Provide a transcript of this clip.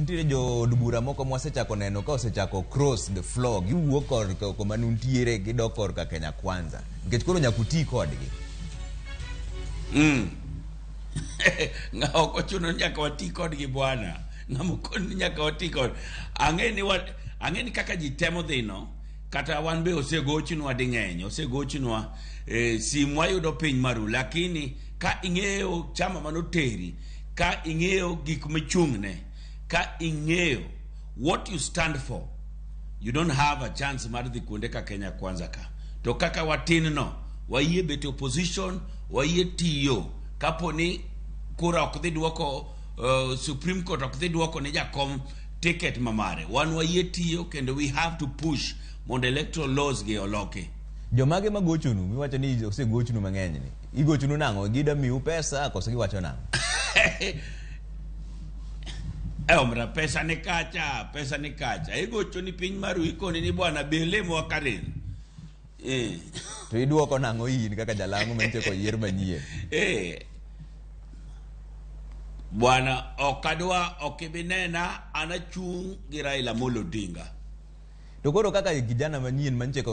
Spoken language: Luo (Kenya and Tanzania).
Nitiere jood bura moko mwasechako neno ka osechako cross the floor, giwuok korka koma nuntiere gidok korka Kenya Kwanza nikech koro nyaka uti kodgi. Ng'a ok ochuno ni nyaka wati kodgi bwana. Ng'ama okoni ni nyaka wati kod. Ang'e ni wa, ang'e ni kaka ji temo dhino, kata wan be osegochnwa ding'eny, osegochnwa e, simu wayudo piny maru, lakini ka ing'eyo chama manoteri, ka ing'eyo gik michung'ne, ka ing'eyo what you stand for, you don't have a chance mar dhi kuonde ka Kenya Kwanza ka. To kaka watin no, wayie bet e opposition, wayie tiyo. Kapo ni kura ok dhi duoko, Supreme Court ok dhi duoko ne jakom ticket ma mare, wan wayie tiyo kendo we have to push mondo electoral laws gi oloki. Jomage magochonu miwacho ni osegochnu mang'eny ni? Igochonu nang'o? Gida miu pesa koso giwacho nang'o? E omra pesa ni kacha, pesa ni kacha. Igocho ni piny maru ikoni ni bwana be lemwa karen. Eh. To iduoko nang'o in kaka jalang'o mantie koyier manyien? Eh. Bwana ok adwa ok ibi nena an achung' gi Raila Amolo Odinga. To koro kaka kijana manyien mantie ko